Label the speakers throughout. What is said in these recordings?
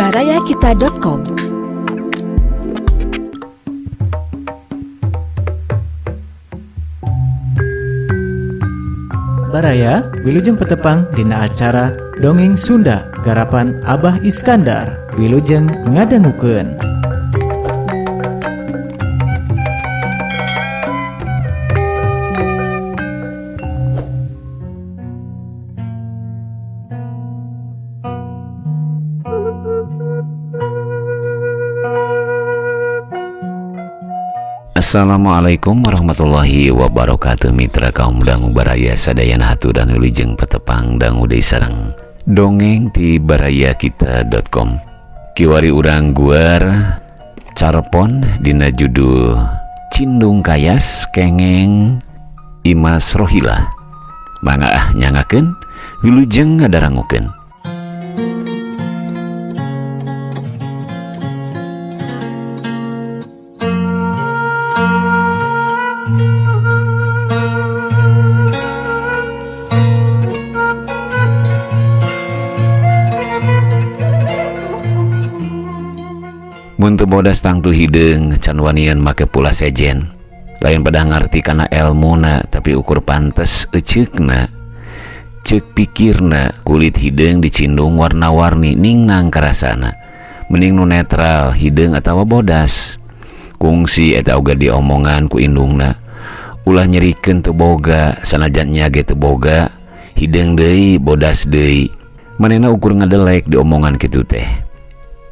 Speaker 1: barayakita.com.
Speaker 2: Baraya, Wilujeng Petepang dina acara Dongeng Sunda garapan Abah Iskandar. Wilujeng ngadangukeun.
Speaker 3: Assalamualaikum warahmatullahi wabarakatuh. Mitra kaum dangu baraya sadayana haturan wilujeng petepang dangu deui sareng dongeng ti barayakita.com. Kiwari urang guar carpon dina judul Cindung Kayas Kengeng Imas Rohila. Mangga ah nyangakeun wilujeng ngadarangukeun. Mun teu bodas tangtu hideung can wanian make pula sejen. Lain pada ngarti kana elmuna tapi ukur pantes eceukna. Ceuk pikirna kulit hideung dicindung warna-warni ningnang karasana. Mending nu netral hideung atawa bodas. Kungsi eta oge diomongan ku indungna. Ulah nyerikeun teu boga sanajan nya ge teu boga hideung deui bodas deui. Manehna ukur ngadelek diomongan kitu teh.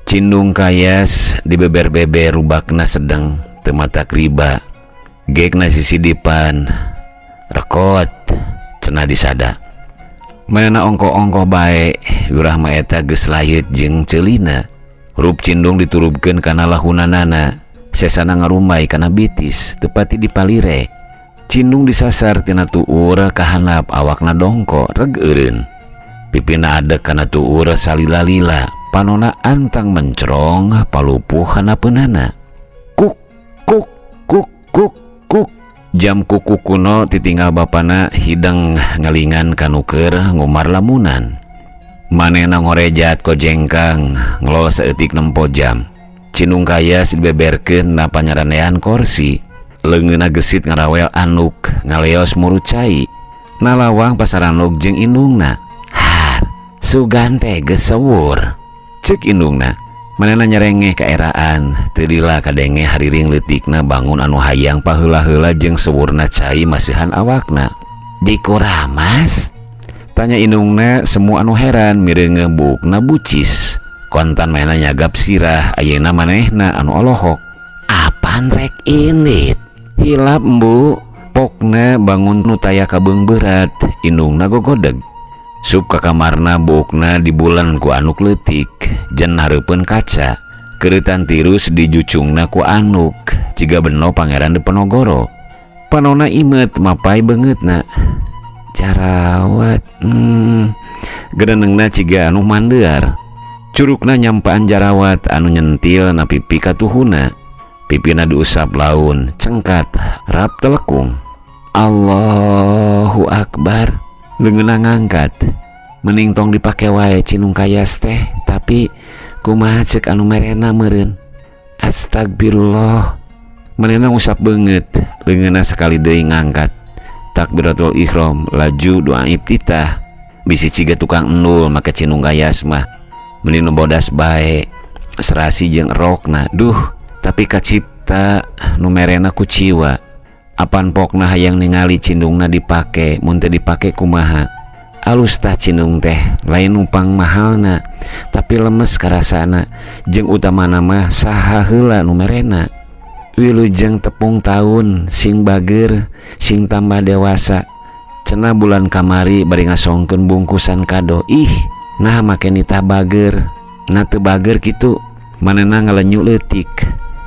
Speaker 3: Cindung Kayas dibeber-beber rubakna sedeng teu matak riba. Gekna sisidipan rekot cenah disada. Manehna ongkoh-ongkoh bae wirah mah eta geus layeut jeung ceulina. Rup cindung diturubkeun kana lahunanana, sesana ngarumbai kana bitis teu pati dipalire. Cindung disasar tina tuur ka handap awakna dongko reg eureun. Pipina adek kana tuur salila-lila. Panona antang mencrong palupuh hanapeunana. Kuk kuk kuk kuk kuk. Jam kuku kuno titinggal bapana hideng ngalingan kanuker ngumar lamunan. Manehna ngorejat kojengkang ngelol saeutik nempo jam. Cindung Kayas dibeberkeun na panyaranean korsi. Leungeunna gesit ngarawel anuk ngaleos muru cai. Nalawang pasaranuk jeung indungna. Har, sugan teh geus sewur. Cek indungna, manehna nyerengeh kaeraan, teu lila kadenge hariring leutikna bangun anu hayang paheula-heula jeung sewurna cai masihan awakna. Dikuramas? Tanya indungna semua anu heran mireungeun buukna bucis. Kontan manehna nyagap sirah, ayeuna manehna anu olohok. Apan rek indit? Hilap embu, pokna bangun nu taya kabeung berat, indungna gogodeg. Sup ka kamarna buukna dibulan ku anuk leutik, jen hareupeun kaca. Keureutan tirus dijucungna ku anuk, ciga beno Pangeran Diponegoro. Panona imet mapai beungeutna. Jarawat, gerenengna ciga anu mandear. Curukna nyampaan jarawat anu nyentil na pipi katuhuna. Pipina diusap laun, cengkat, rap telekung. Allahu Akbar. Leungeunna ngangkat. Mending tong dipake wae Cindung Kayas teh, tapi kumaha ceuk anu merena meureun. Astagfirullah. Manehna ngusap beungeut, leungeunna sakali deui ngangkat. Takbiratul ihram laju doa iftitah. Bisi ciga tukang endul make Cindung Kayas mah. Mending nu bodas bae, serasi jeung rokna. Duh, tapi kacipta nu merena ku ciwa. Apan pokna hayang ningali cindungna dipake, mun teu dipake kumaha. Alus tah cindung teh, lain numpang mahalna, tapi lemes karasana, jeung utamana mah saha heula nu merena. Wilujeng tepung taun, sing bager, sing tambah dewasa. Cenah bulan kamari bari ngasongkeun bungkusan kado. Ih, nah make nitah bager, nah teu bager kitu. Manehna ngalenyu leutik.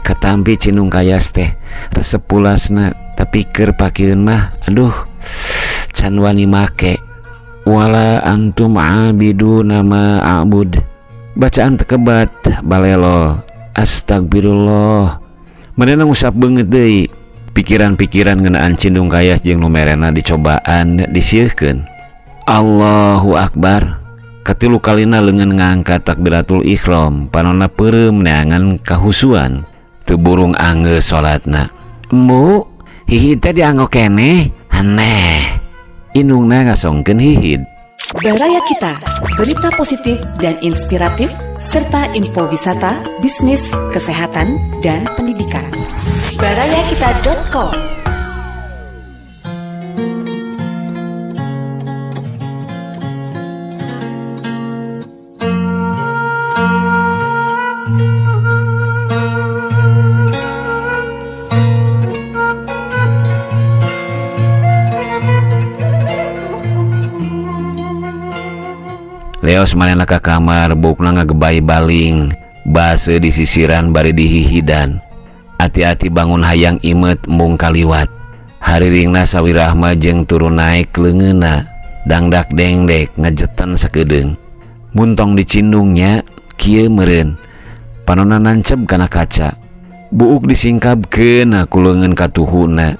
Speaker 3: Katampi Cindung Kayas teh resep pulasna, tapi keur pakieun mah aduh can wani make. Wala antum abidu nama abud. Bacaan tekebat balelol. Astagfirullah. Manehna ngusap beungeut deui. Pikiran-pikiran ngeunaan Cindung Kayas jeung nu merena dicobaan disieukkeun. Allahu Akbar. Katilu kalina leungeun ngangkat takbiratul ihram, panonna peureum neangan kahusuan. Teu burung anggeus salatna. Embu, hihid teh dianggo keneh? Aneh. Indungna ngasongkeun hihid.
Speaker 1: Baraya Kita, berita positif dan inspiratif, serta info wisata, bisnis, kesehatan, dan pendidikan. Barayakita.com.
Speaker 3: Leos manehna ka kamar, buukna ngagebay baling, baseuh disisiran bari dihihidan. Ati-ati bangun hayang imet embung kaliwat. Hariringna sawirahma jeung turun naek leungeunna, dangdak dengdek ngejeten sakedeung. Muntong dicindungnya kieu meureun. Panonna nanceb kana kaca. Buuk disingkabkeun ku leungeun katuhuna.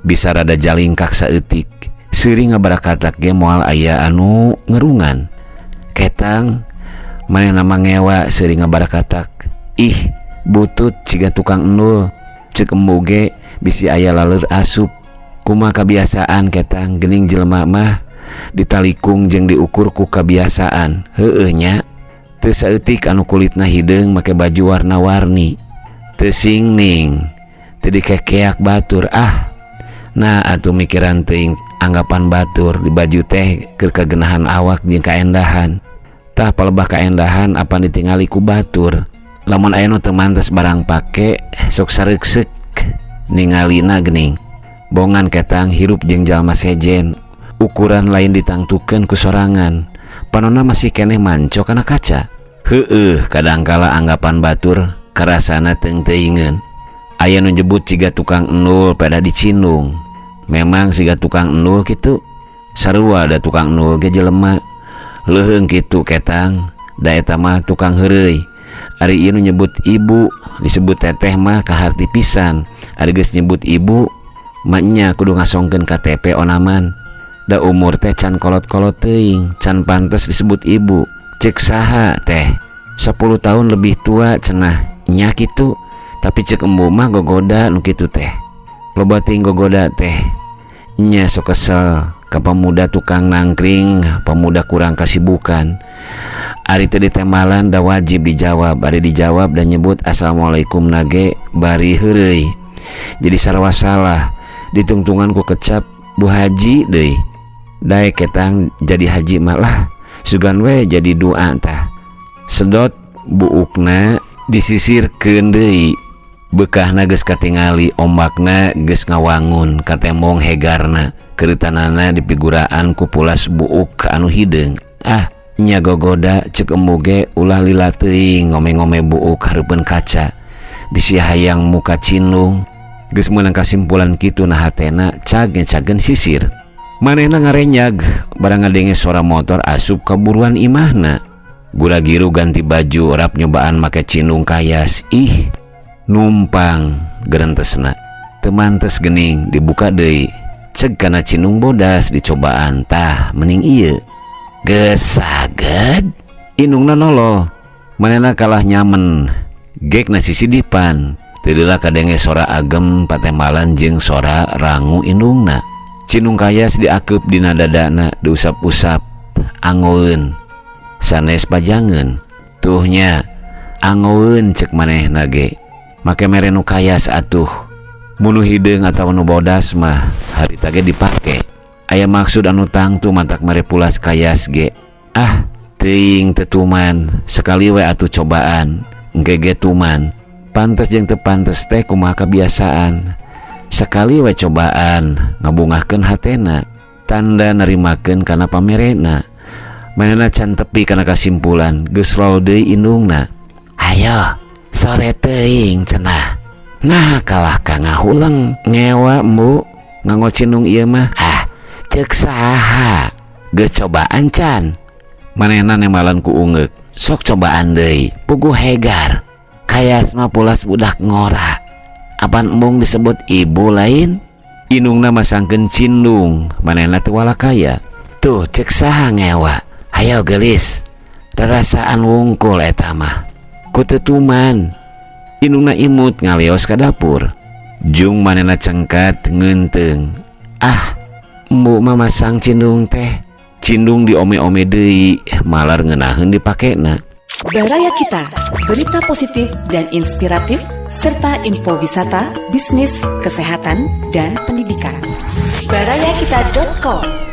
Speaker 3: Bisa rada jalingkak saeutik. Seuri ngabarakatak ge moal aya anu ngerungan. Ketang manehna mah ngewa seuri ngabarakatak. Ih, butut ciga tukang endul. Ceuk embu ge bisi aya laleur asup. Kumaha kabiasaan ketang geuning jelema mah ditalikung jeung diukur ku kabiasaan. Heueuh nya. Teu saeutik anu kulitna hideung make baju warna-warni. Teu singning, teu dikekeak batur. Ah, nah atuh mikiran teuing anggapan batur di baju teh keur kagenahan awak jeung kaendahan. Tah palebah kaendahan apan ditingali ku batur. Lamun aya nu teu mantes barang pake sok sareuksek ningalina geuning. Bongan ketang hirup jeung jalma sejen, ukuran lain ditangtukeun ku sorangan. Panonna masih keneh manco kana kaca. Heueuh, kadangkala anggapan batur karasana teung-teuingeun. Aya nu nyebut ciga tukang endul pada dicindung. Memang siga tukang endul kitu. Sarua da tukang endul ge jelema. Leuheung kitu ketang, da eta mah tukang heureuy. Ari ieu nu nyebut ibu, disebut teteh mah kaharti pisan. Ari geus nyebut ibu, mah nya kudu ngasongkeun KTP onaman. Da umur teh can kolot-kolot teuing, can pantes disebut ibu. Ceuk saha teh? 10 tahun lebih tua cenah nya kitu. Tapi ceuk embu mah gogoda nu kitu teh. Loba teuing gogoda teh. Nya sok kesel ka pemuda tukang nangkring, pemuda kurang kasibukan. Ari teu ditembalan da wajib dijawab, ari dijawab dan nyebut assalamualaikum nage bari heureuy. Jadi sarua salah, ditungtungan ku kecap Bu Haji deui. Daek ketang jadi haji malah sugan we jadi doa tah. Sedot buukna disisirkeun deui. Bekahna geus katingali, ombakna geus ngawangun, katembong hegarna, keureutanana dipiguraan ku pulas buuk anu hideung. Ah, nya gogoda ceuk embu ge ulah lila teuing ngome-ngome buuk hareupeun kaca. Bisi hayang muka cindung. Geus meunang kasimpulan kitu na hatena cag ngecageun sisir. Manehna ngarenyag barang ngadenge sora motor asup ka buruan imahna. Gura-giru ganti baju rap nyobaan make cindung kayas. Ih, numpang gerentesna. Teu mantes geuning dibuka deui. Ceg kana cindung bodas dicobaan tah mending ieu. Geus saged indungna nolol. Manehna kalah nyamen. Gekna sisidipan. Teu lila kadenge sora agem patembalan jeung sora rangu indungna. Cindung kayas diakeup dina dadana, diusap-usap angoeun. Sanes pajangeun. Tuh nya angoeun ceuk manehna ge. Make mere nu kayas atuh. Mun nu hideung atawa nu bodas mah harita ge dipake. Aya maksud anu tangtu mantak mere pulas kayas ge. Ah, teuing teu tuman, sekali we atuh cobaan, engke ge tuman. Pantes jeung teu pantes teh kumaha kabiasaan. Sekali we cobaan ngabungahkeun hatena, tanda narimakeun kana pamerena. Manehna can tepi kana kasimpulan, geus lol deui indungna. Hayo, sore teuing cenah. Nah, kalah ka ngahuleng ngewa embu nganggo cindung ieu mah. Ah, ceuk saha? Geus cobaan can. Manehna nemalan ku ungeuk. Sok cobaan deui, puguh hegar. Kayas mah pulas budak ngora. Apan embung disebut ibu lain? Indungna masangkeun cindung, manehna teu walakaya. Tuh, ceuk saha ngewa? Hayo geulis. Rarasaan wungkul eta mah. Ku tetuman. Indungna imut ngaleos ka dapur. Jung manehna cengkat ngeunteung. Ah, embu mah masang cindung teh. Cindung diome-ome deui, malar ngeunaheun dipakena.
Speaker 1: Baraya Kita, berita positif dan inspiratif, serta info wisata, bisnis, kesehatan, dan pendidikan. Barayakita.com.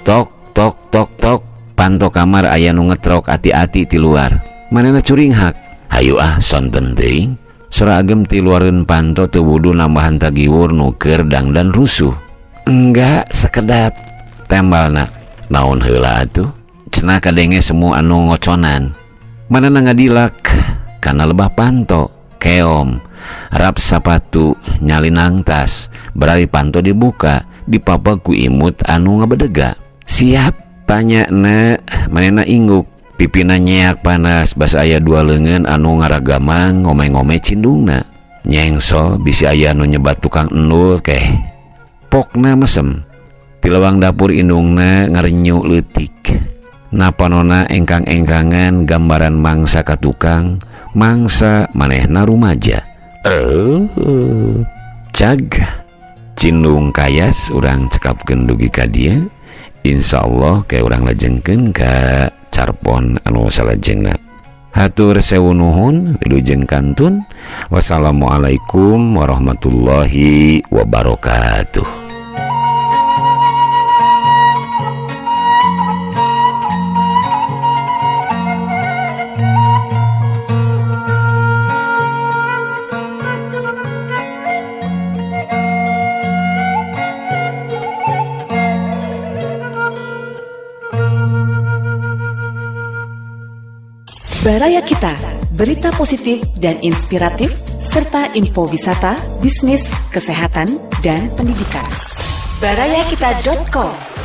Speaker 3: Tok tok tok tok, panto kamar aya nu ngetrok ati-ati ti luar. Manehna curinghak. Hayu ah, sonten teuing. Sora agem ti luareun panto teu wudu nambahan tagiwur nu keur dangdan rusuh. Enggak sekedap tembalna. Naon heula atuh? Cenah kadenge semua anu ngoconan. Manehna ngadilak kana lebah panto, keom, rap sapatu, nyalinang tas, berari panto dibuka, dipapag ku imut anu ngabedega. Siap tanya na, manehna ingguk, pipina nyeak panas, basa aya dua leungeun anu ngaragamang ngome-ngome cindungna. Nyengsol bisi aya anu nyebat tukang endul keh. Pokna mesem. Ti lewang dapur indungna ngarenyu leutik. Napanona engkang-engkangan gambaran mangsa ka tukang, mangsa manehna rumaja. Cag cindung kayas urang cekapkeun dugi ka dieu. Insya Allah kayak urang lajengkeun ka carpon anu salajengna. Hatur sewu nuhun, wilujeng kantun. Wassalamualaikum warahmatullahi wabarakatuh.
Speaker 1: Baraya Kita, berita positif dan inspiratif, serta info wisata, bisnis, kesehatan, dan pendidikan. Barayakita.com.